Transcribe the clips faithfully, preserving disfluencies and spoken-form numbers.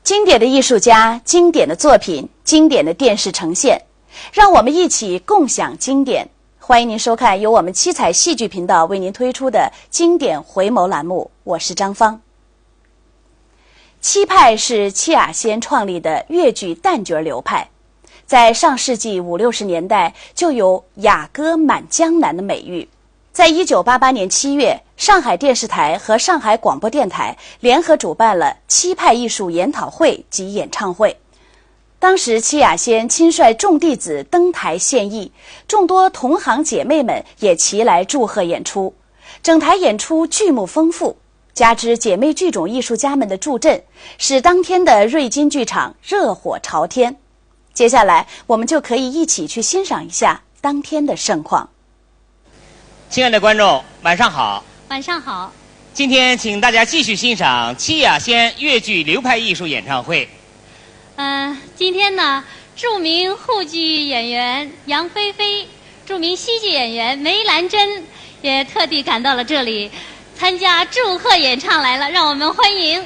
经典的艺术家，经典的作品，经典的电视呈现，让我们一起共享经典。欢迎您收看由我们七彩戏剧频道为您推出的经典回眸栏目，我是张芳。戚派是戚雅仙创立的越剧旦角流派，在上世纪五六十年代就有“雅歌满江南”的美誉。在一九八八年七月，上海电视台和上海广播电台联合主办了戚派艺术研讨会及演唱会。当时戚雅仙亲率众弟子登台献艺，众多同行姐妹们也齐来祝贺演出。整台演出剧目丰富，加之姐妹剧种艺术家们的助阵，使当天的瑞金剧场热火朝天。接下来，我们就可以一起去欣赏一下当天的盛况。亲爱的观众，晚上好。晚上好。今天，请大家继续欣赏戚雅仙越剧流派艺术演唱会。嗯，今天呢，著名沪剧演员杨菲菲、著名戏剧演员梅兰珍也特地赶到了这里，参加祝贺演唱来了，让我们欢迎。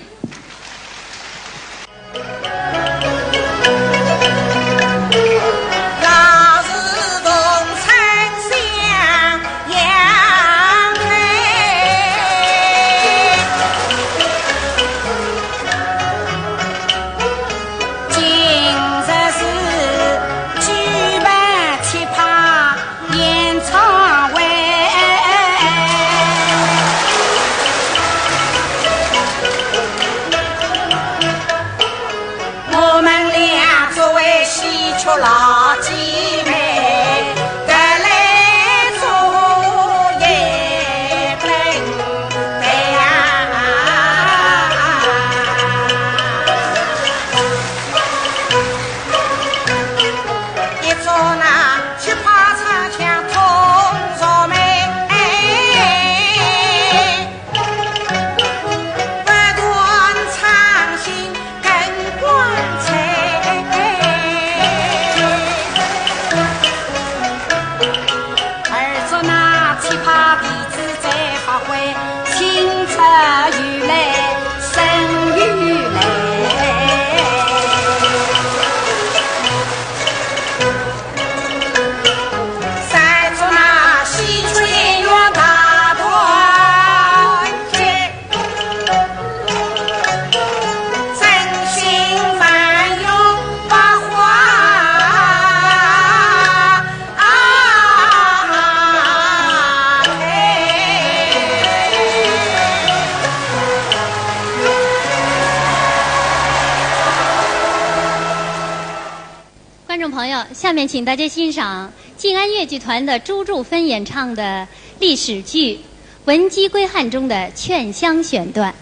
观众朋友，下面请大家欣赏静安越剧团的朱仲芬演唱的历史剧《文姬归汉》中的《劝香》选段。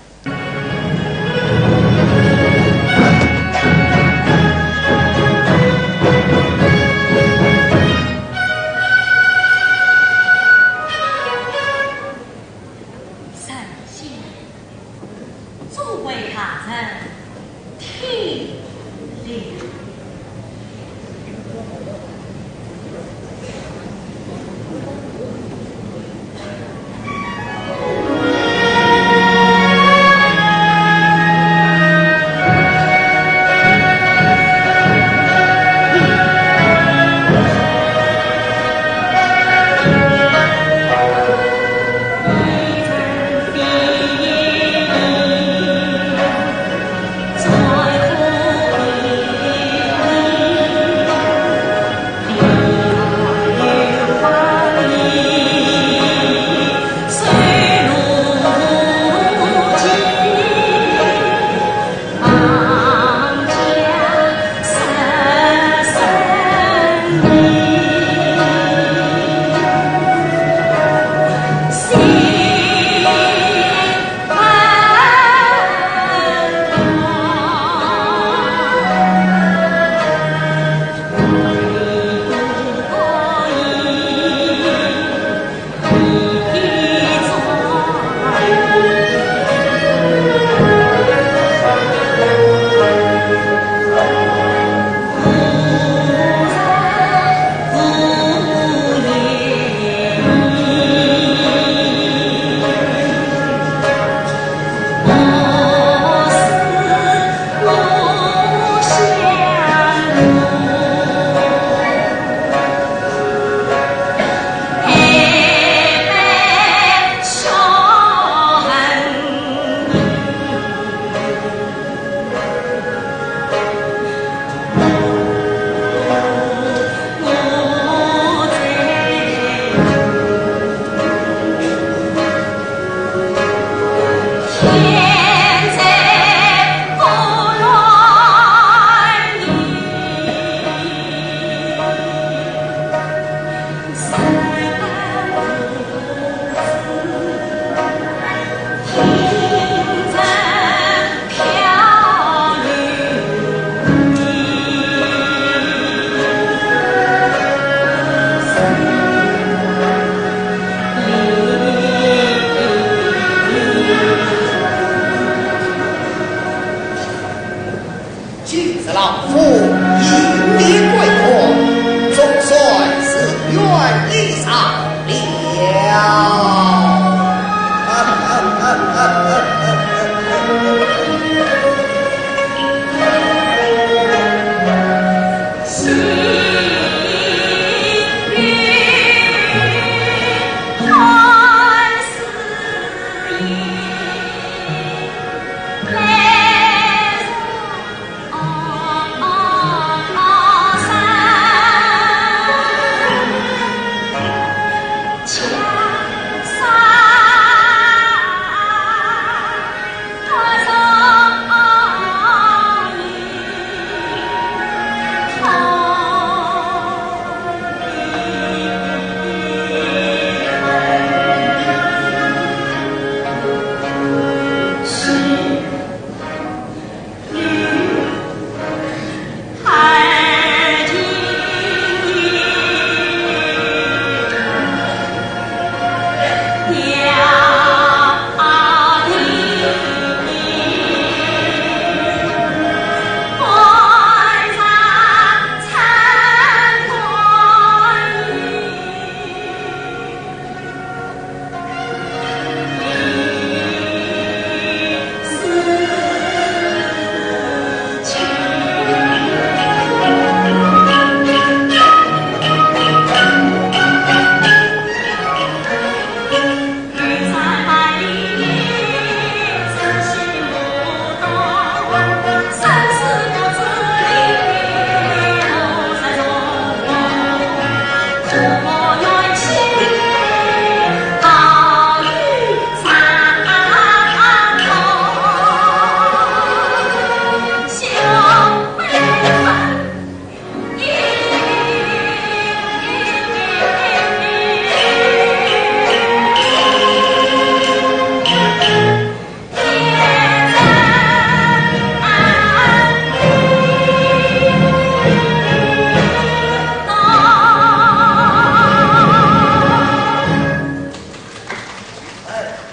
老夫迎你归国，总算是愿意上了。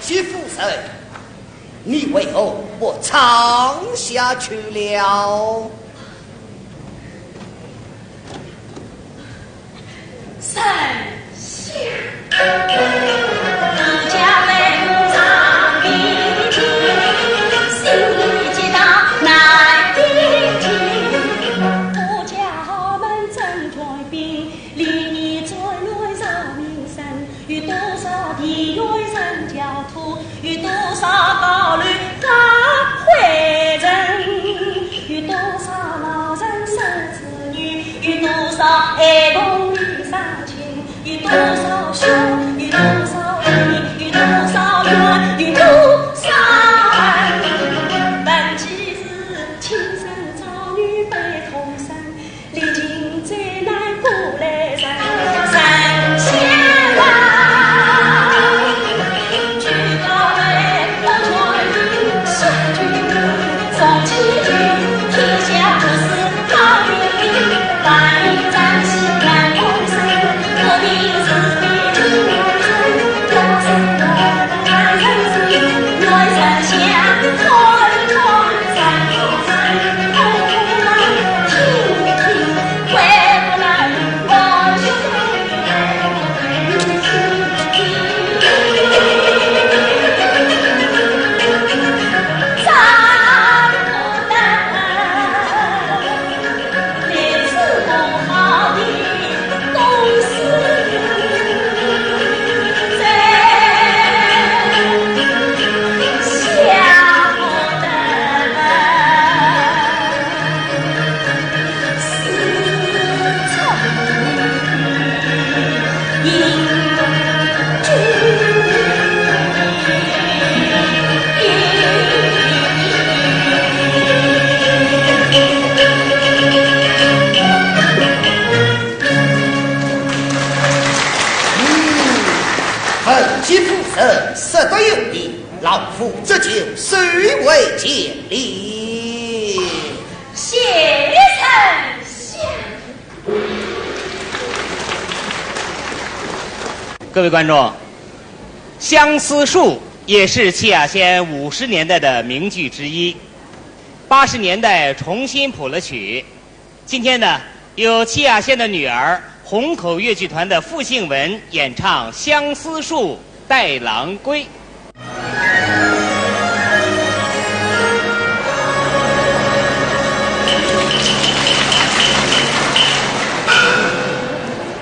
戚夫人，你为何不唱下去了？ 有多少高楼高会城，有多少老人失子女，有多少孩童离家亲，有多少兄，有多少弟，有多少冤，有多少恨。问几时亲生子女被痛生， 嗯，问戚夫人说得有理，老夫这就收回见礼。谢丞相。各位观众，相思树也是栖霞县五十年代的名剧之一。八十年代重新谱了曲。今天呢，由戚雅仙的女儿虹口越剧团的付幸文演唱《相思树·带郎归》。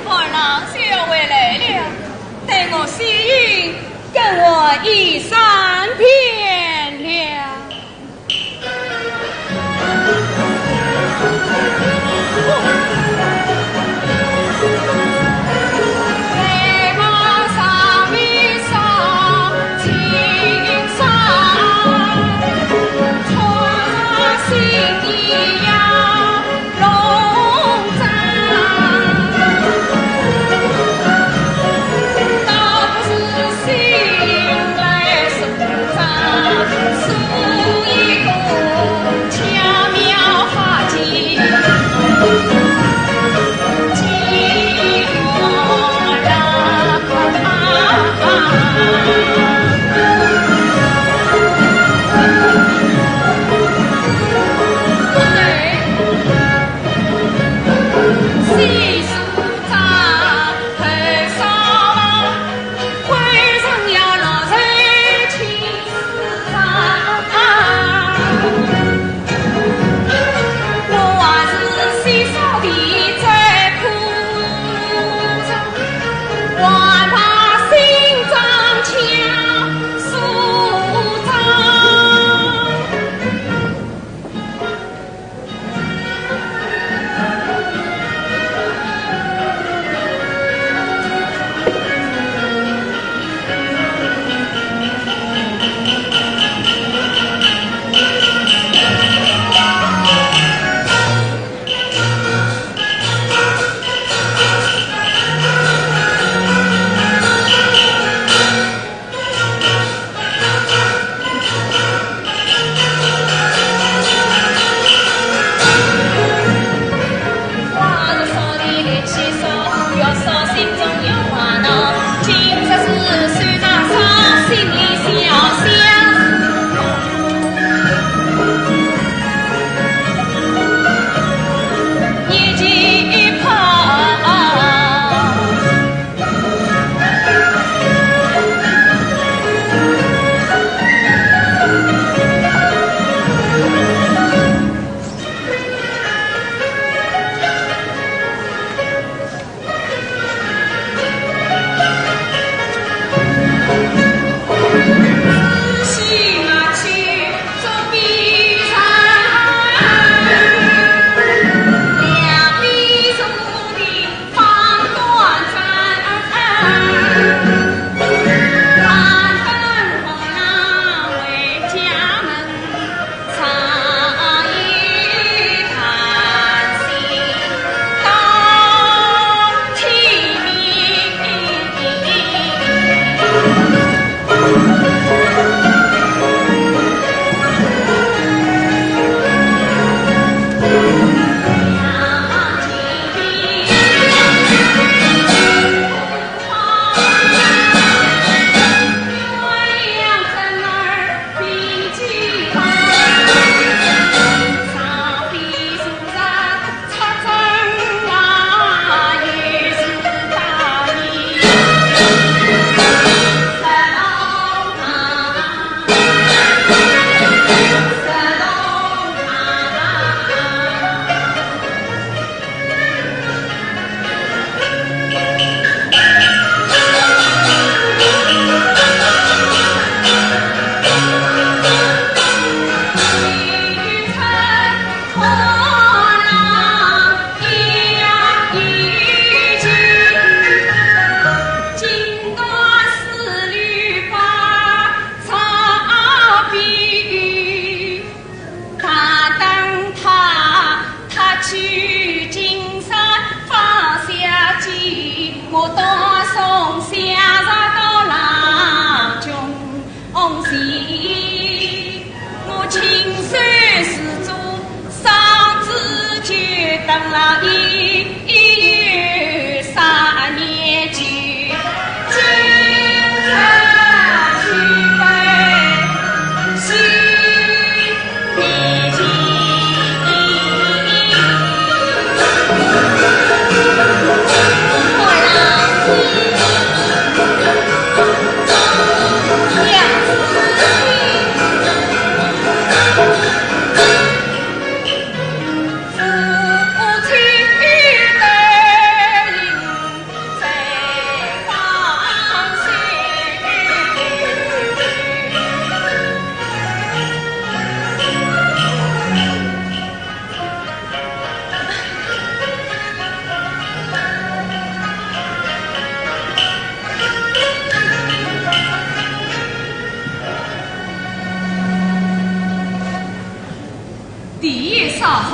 二郎就要回来了，待我细吟，跟我一三遍了。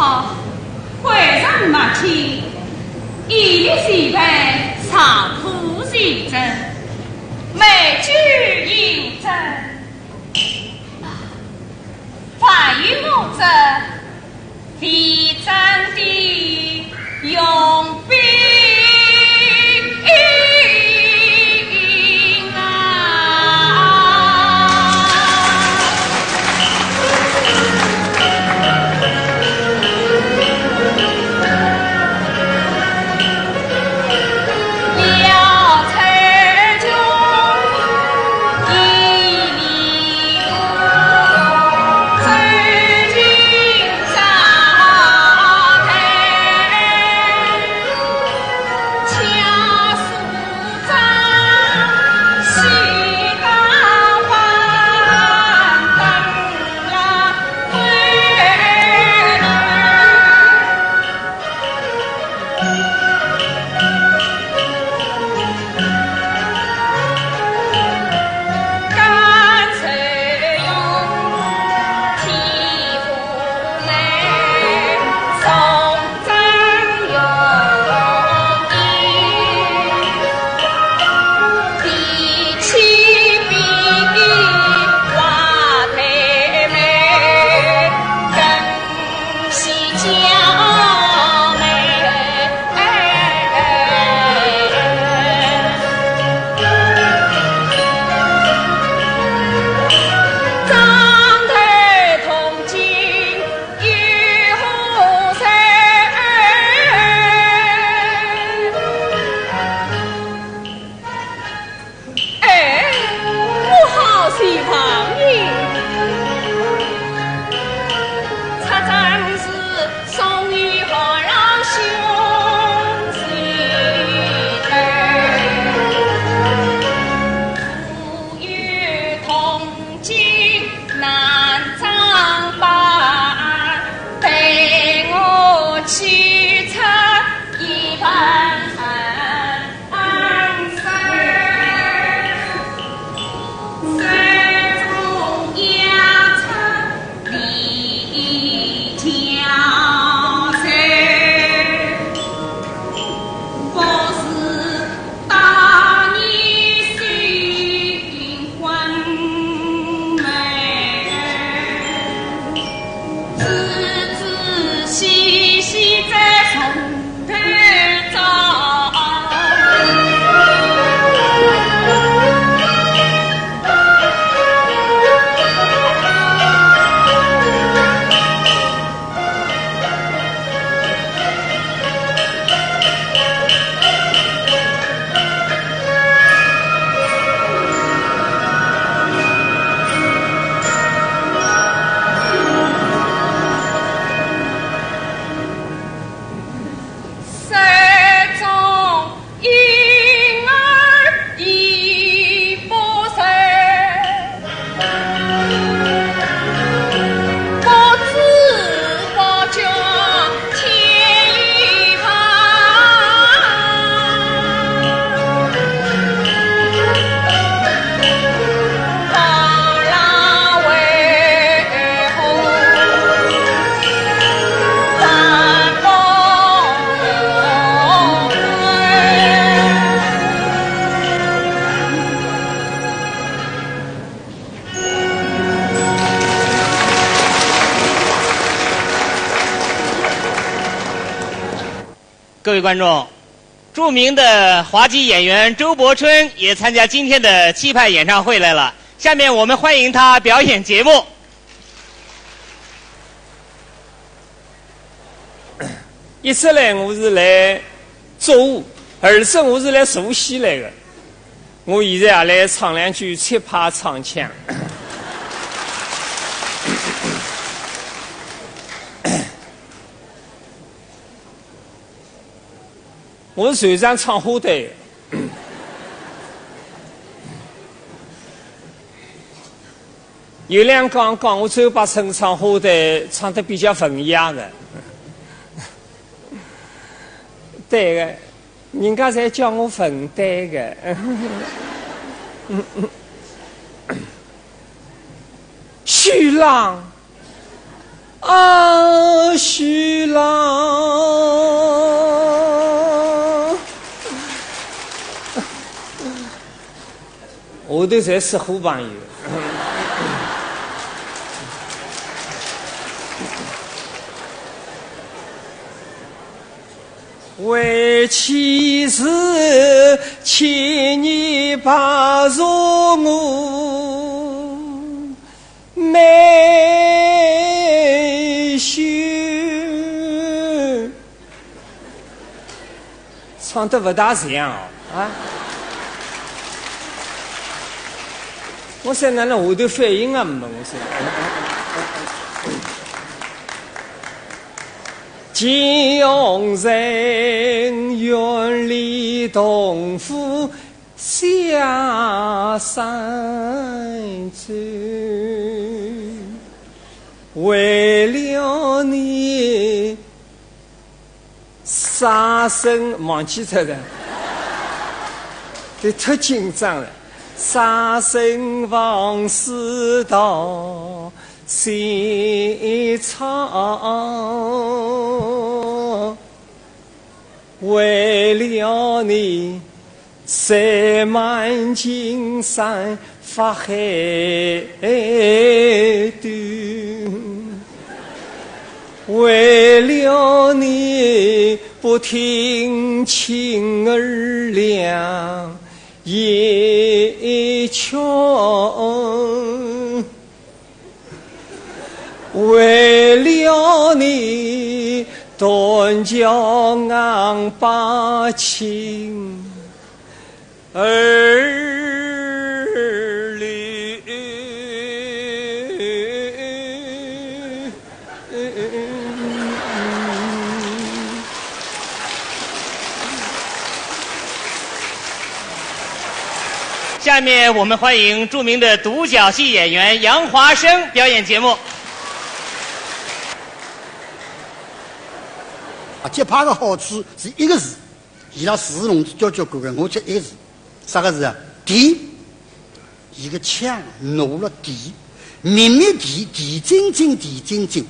好，回人莫听，一粒是非，长呼是真，每句应真。凡有我者，非真的永不应啊。哎，我好希望你。各位观众，著名的滑稽演员周柏春也参加今天的期盼演唱会来了。下面我们欢迎他表演节目。一直来我是来做，而且我是来做戏来的。我现在也来唱两句，切拍唱腔。 我是随便唱花旦。有两讲讲，我周柏春唱花旦唱得比较文雅的。对的，人家侪叫我文旦的。许郎，啊，许郎。下头侪是好朋友。为妻是千年白蛇我 梅须。唱得勿大像哦，啊。我想哪能下头反应啊，没我想。见红尘，远离洞府 下三洲，为了你，舍身，忘记脱了，这太紧张了。舍身忘世到西昌，为了你， 塞满金山法海洞，为了你不听清儿良言劝，为了你断桥硬把情 儿女。下面我们欢迎著名的独角戏演员杨华生表演节目。啊，接拍个好处是一个字， 伊拉字弄得交交关关，我只一个字，啥个字啊？甜。伊个腔拿了甜，密密甜，甜津津，甜津津。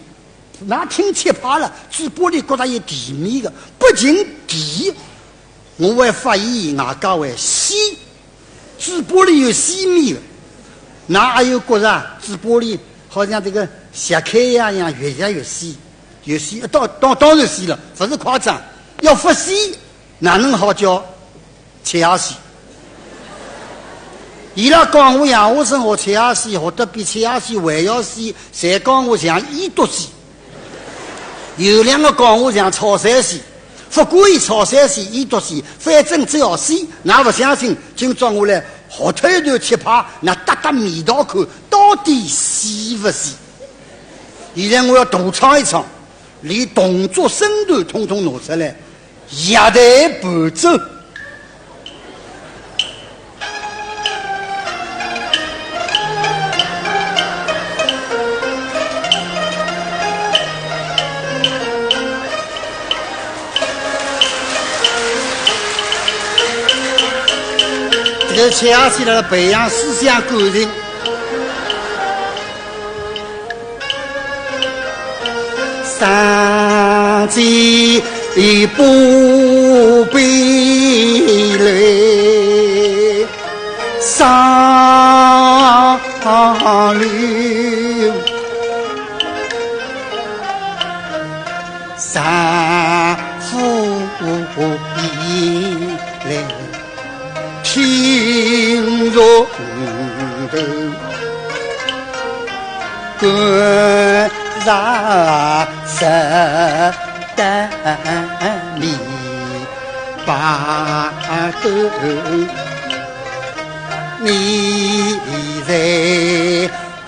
㑚听吃派了，嘴巴里觉得有甜味个，不仅甜，我还发现外加还鲜。 嘴巴里有鲜味个，㑚阿有觉着啊，嘴巴里好像这个小开呀一样，越来越鲜，越鲜，当当当然鲜了，勿是夸张。要勿鲜，哪能好叫吃夜戏？伊拉讲我杨华生学吃夜戏，学得比吃夜戏还要鲜，侪讲我像伊笃鲜。有两个讲我像炒散戏， 勿管伊炒散戏、伊笃戏，反正只要戏，㑚勿相信，今朝我来学脱一段吃派，㑚搭搭味道看，到底鲜勿鲜？现在我要大唱一唱，连动作身段统统拿出来，夜台伴奏。 这个吃夜戏呢，培养思想感情。 三更不必来上楼，丈夫已来 听从的，官场上的你把灯，你在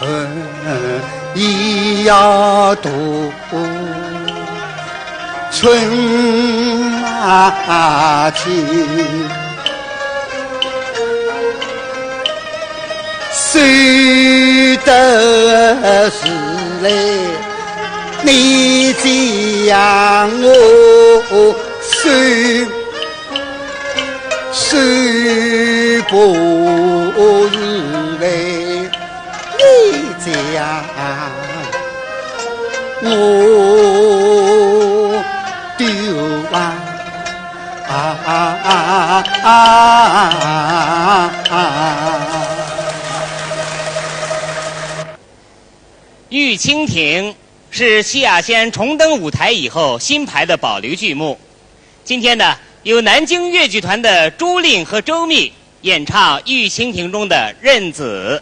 嗯，也要读春啊去。收得是来，你将我收，收不是来。 你讲，我丢啊啊啊啊啊啊！《玉蜻蜓》是《西亚仙》重登舞台以后新排的保留剧目。今天呢，由南京越剧团的朱令和周密演唱《玉蜻蜓》中的任子。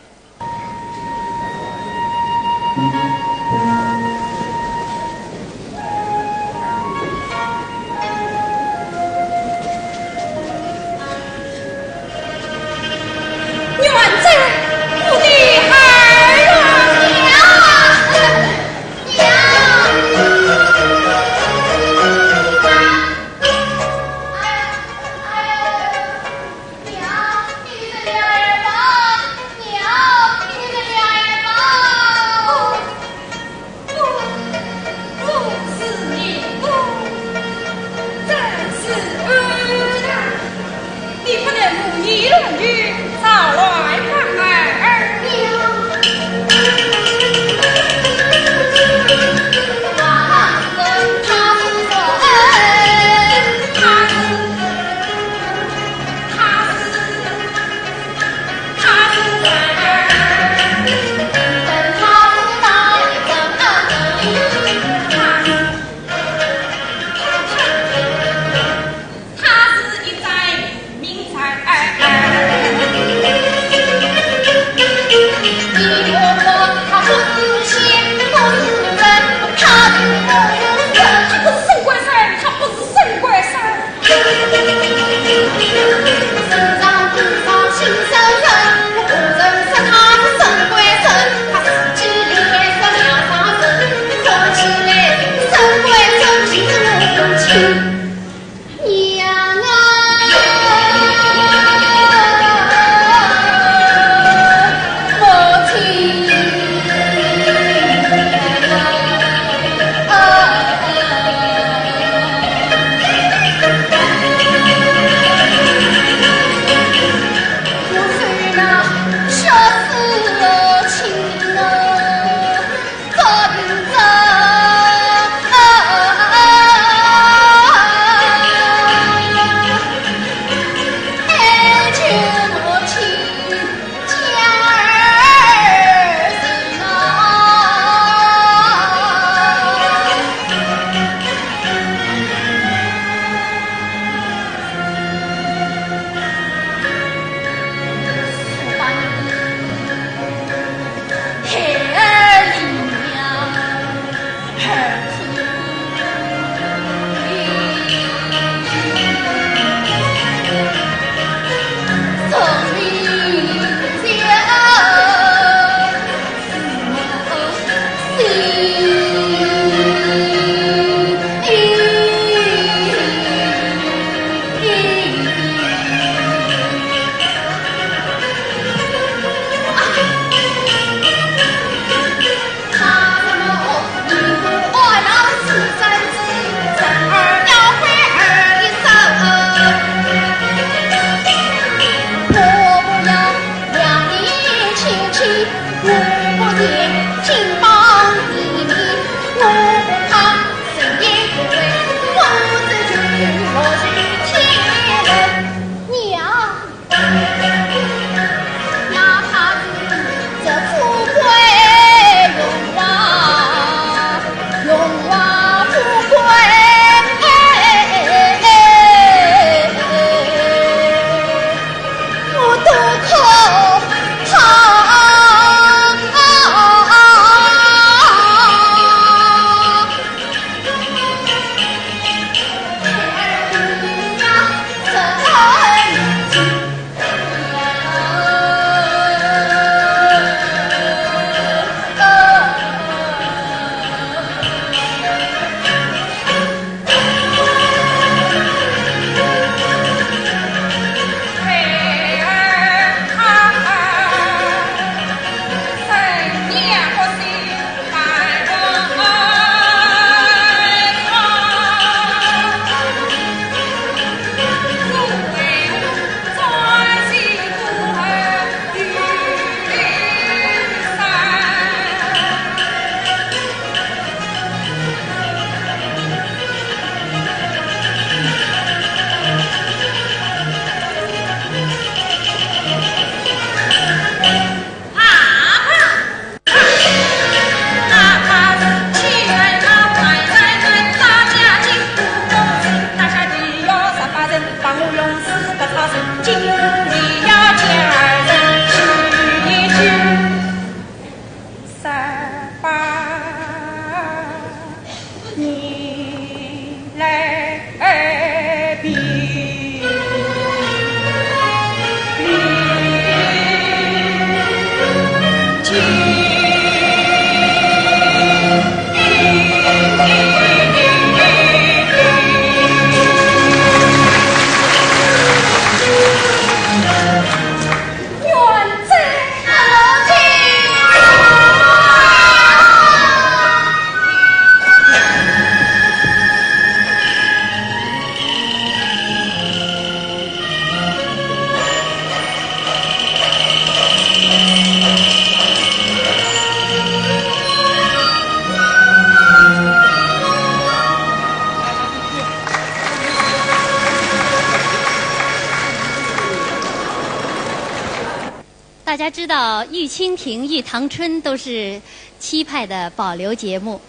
大家知道，《玉蜻蜓》《玉堂春》都是戚派的保留节目，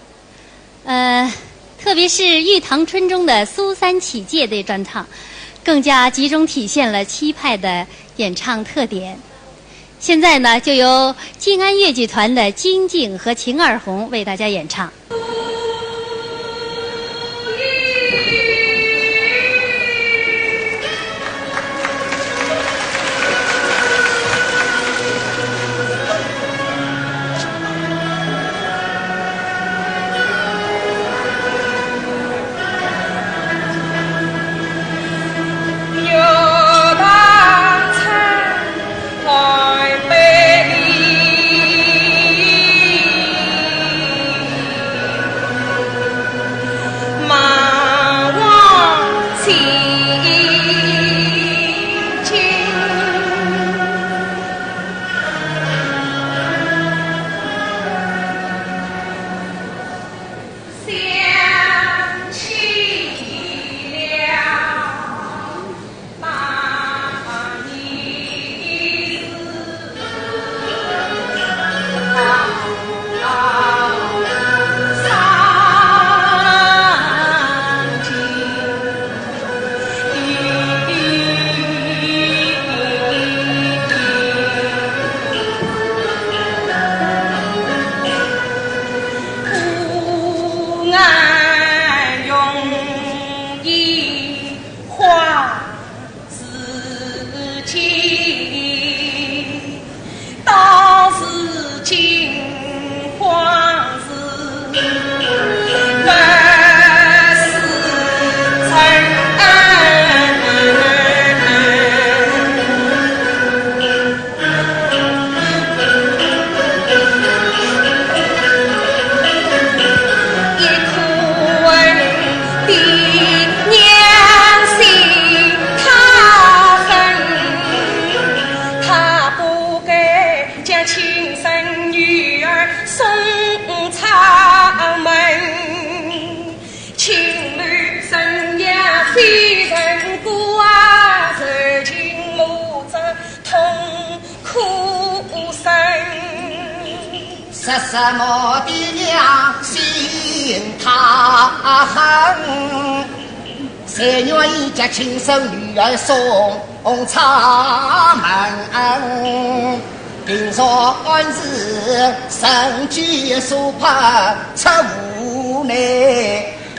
呃，特别是《玉堂春》中的苏三起解的专场，更加集中体现了戚派的演唱特点。现在呢，就由静安越剧团的金靖和秦二红为大家演唱。说什么的良心他恨，谁愿意将亲生女儿送出门？平常时人间所怕出无奈，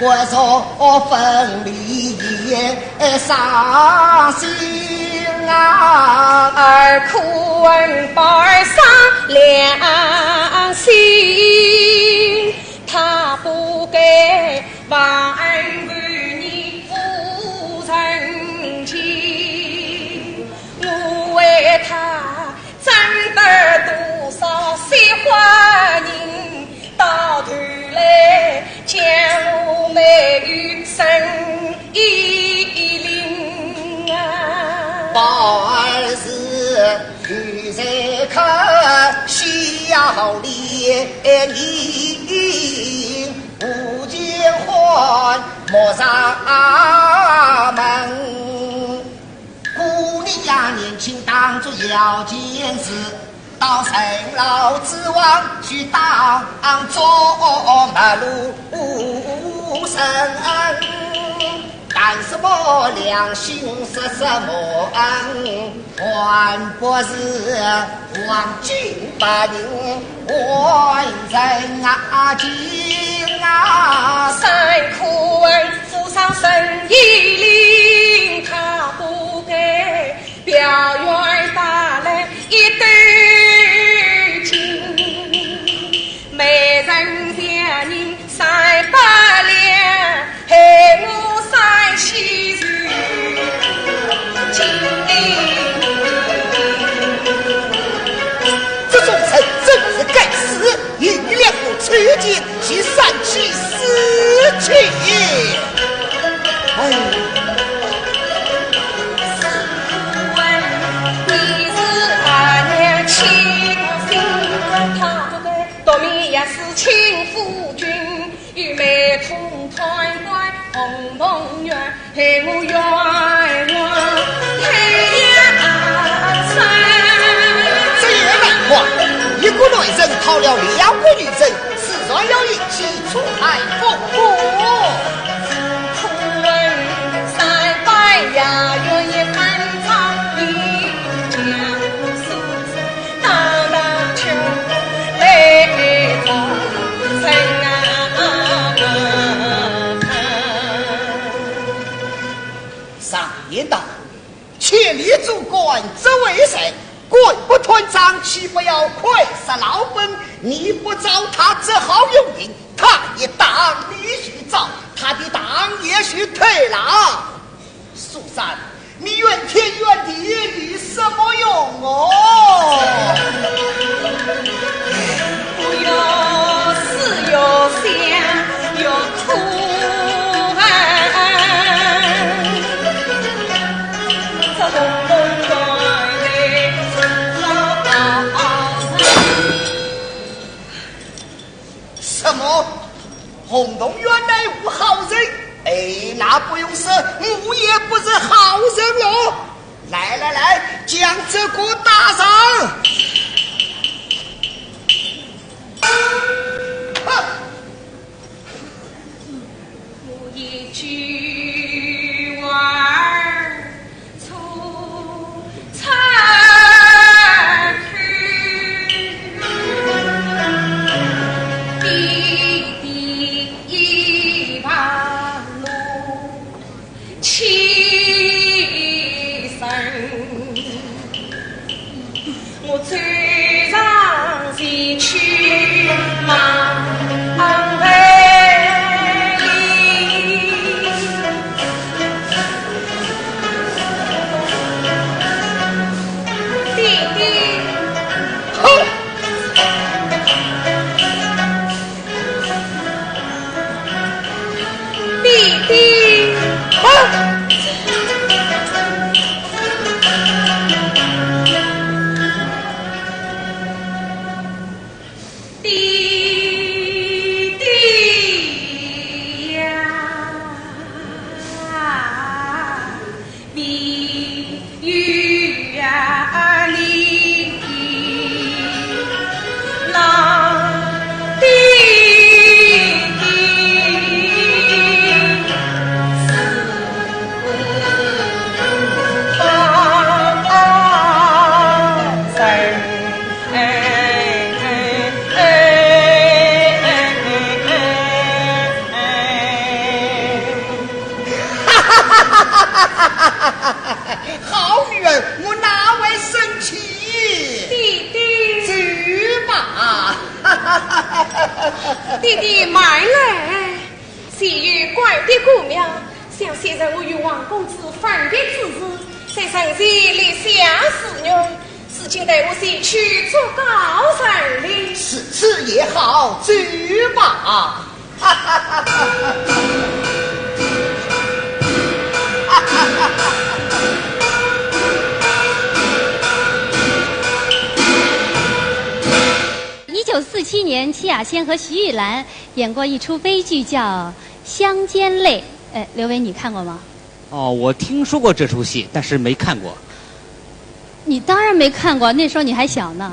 我若分离也伤心啊。儿可恨报儿伤良心，他不该忘恩负义误人情。我为他 争得多少鲜花人，到头来将我没有身依零啊。宝儿是有才可惜要脸，无钱还莫上门。 姑娘年轻当作要紧事，到人老之王去当做陌路人。谈什么良心，说什么恩，还不是 黄金白银换人啊情啊。三颗恩府上生意灵，他不该表院带来一斗金，每人两银三百两， 害我三千岁金。这种人真是该死，一两个抽筋，是三七四七。哎。你是俺娘亲，他不该夺命也是亲夫君。 与妹同团圆，红梦圆，害我冤枉，害呀啊！这样人讨了两个女人，自然要引起楚汉风波。常言道，千里做官只为财，官不断掌，岂不要快煞老本？你不招他，只好用刑，他一打你就招，他的打也是退了。苏三，你怨天怨地有什么用哦？什么？洪洞原来无好人？哎，那不用说，我也不是好人喽。来来来，将这个打上。哼！好女儿，我哪会生气？弟弟。走吧。弟弟慢来。前有关帝过庙，想先生我与王公子分别之事，在人前立下誓愿，如今待我前去祝告成礼。是，是也好，走吧。一九四七年，戚雅仙和徐玉兰演过一出悲剧，叫《乡间泪》。呃，刘维，你看过吗？哦，我听说过这出戏，但是没看过。你当然没看过，那时候你还小呢。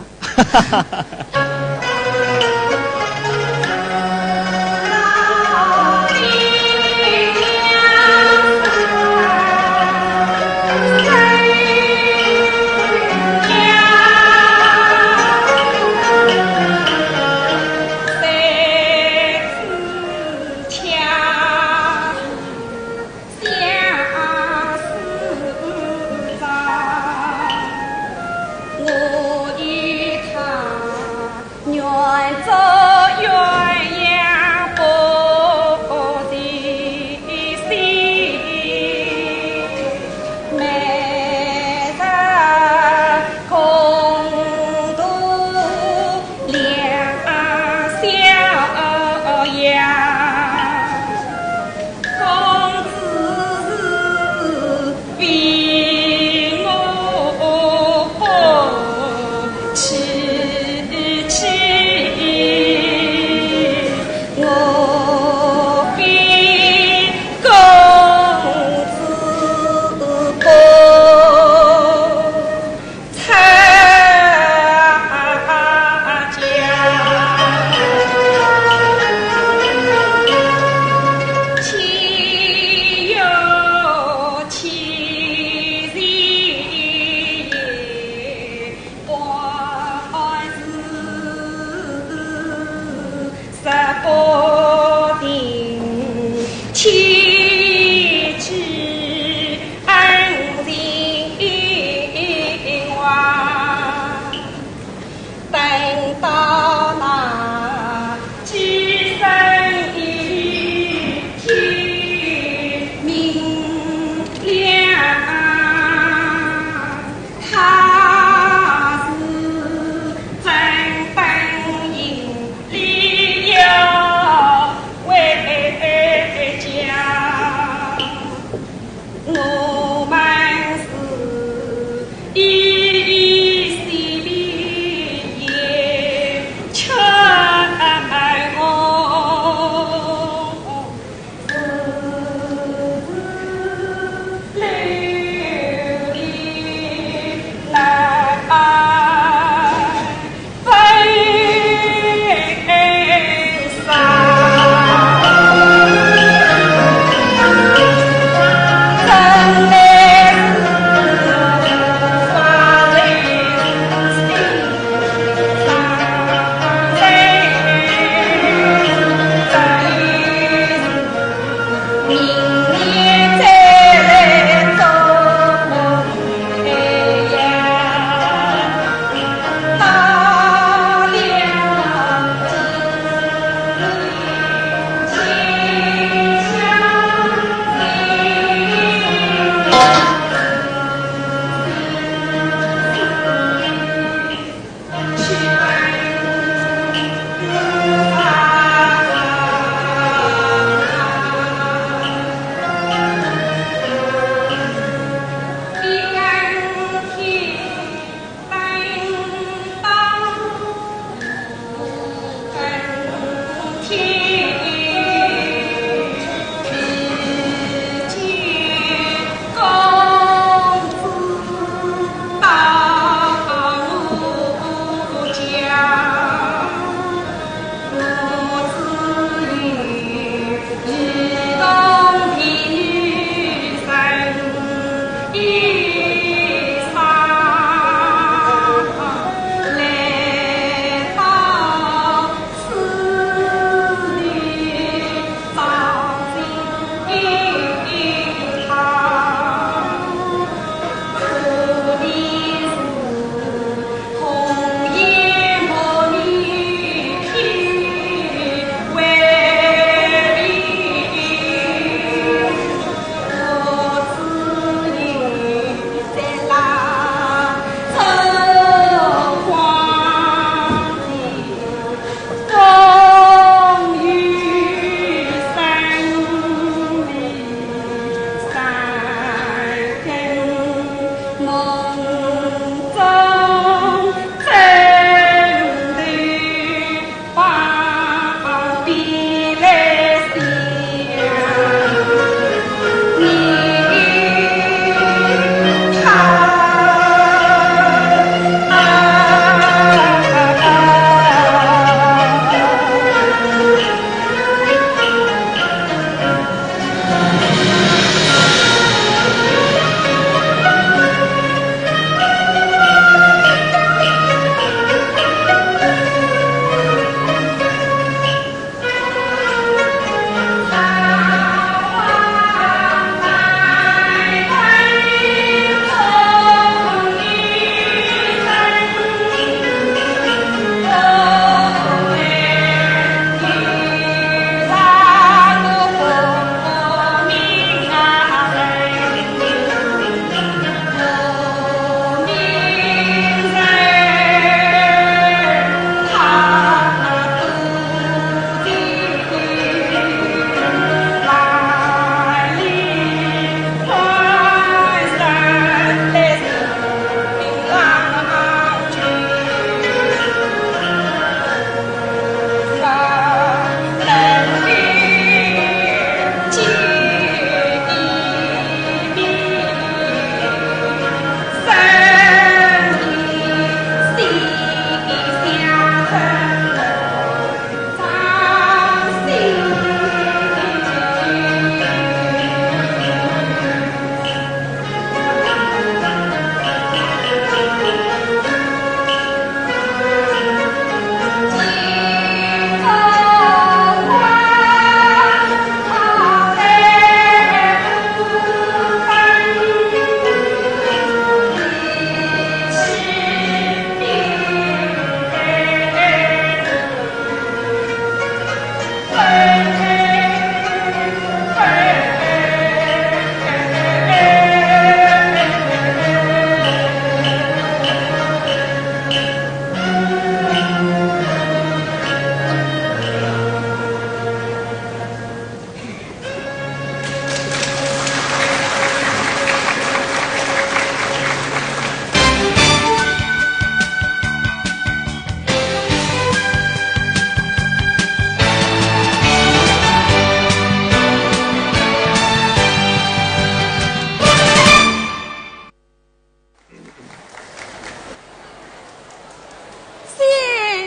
先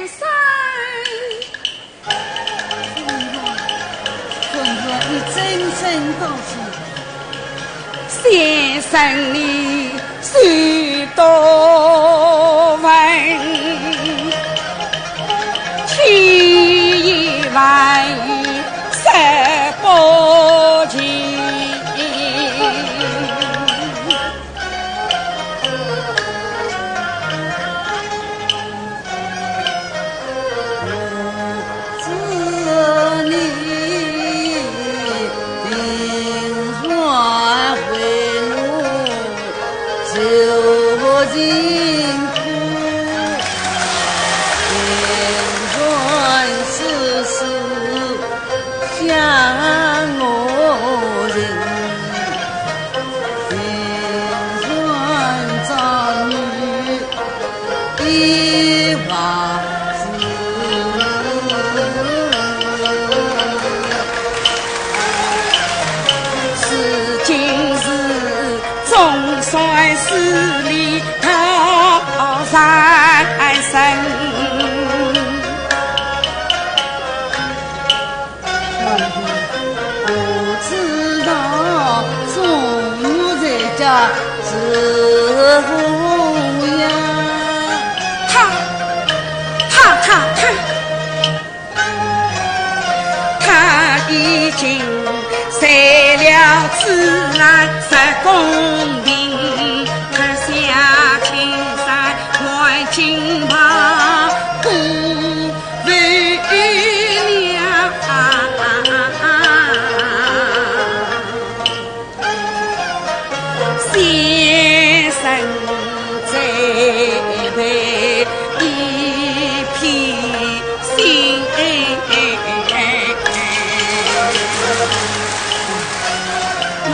生，你真正高兴。先生，你是多问，千言万语说不尽。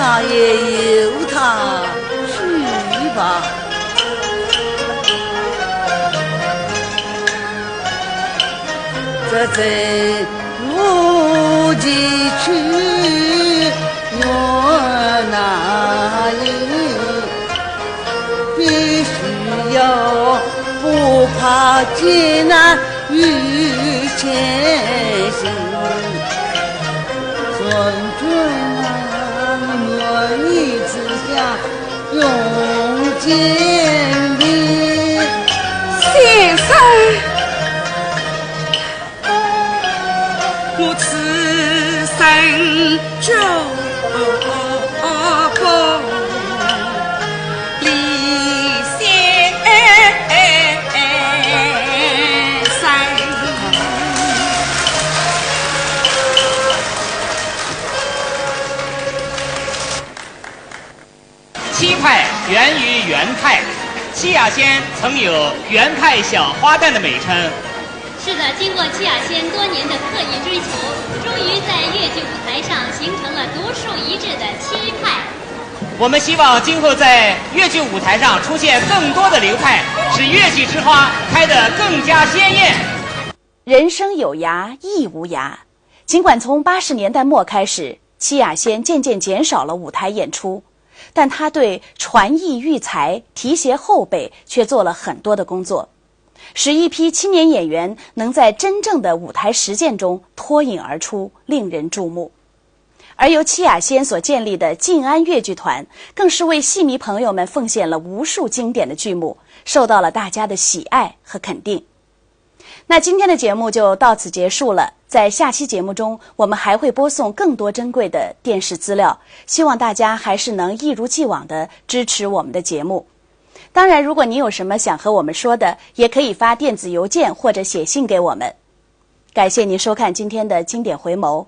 那也由他去吧。这真不及去，我哪里必须要不怕艰难与前行。 先生，我此生就不离先生。 戚派源于袁派，戚雅仙曾有袁派小花旦的美称。是的，经过戚雅仙多年的刻意追求，终于在越剧舞台上形成了独树一帜的戚派。我们希望今后在越剧舞台上出现更多的流派，使越剧之花开得更加鲜艳。人生有涯亦无涯。尽管从八十年代末开始，戚雅仙渐渐减少了舞台演出，但她对传艺育才、提携后辈却做了很多的工作，使一批青年演员能在真正的舞台实践中脱颖而出，令人注目。而由戚雅仙所建立的静安越剧团，更是为戏迷朋友们奉献了无数经典的剧目，受到了大家的喜爱和肯定。那今天的节目就到此结束了，在下期节目中，我们还会播送更多珍贵的电视资料，希望大家还是能一如既往的支持我们的节目。当然，如果您有什么想和我们说的，也可以发电子邮件或者写信给我们。感谢您收看今天的经典回眸。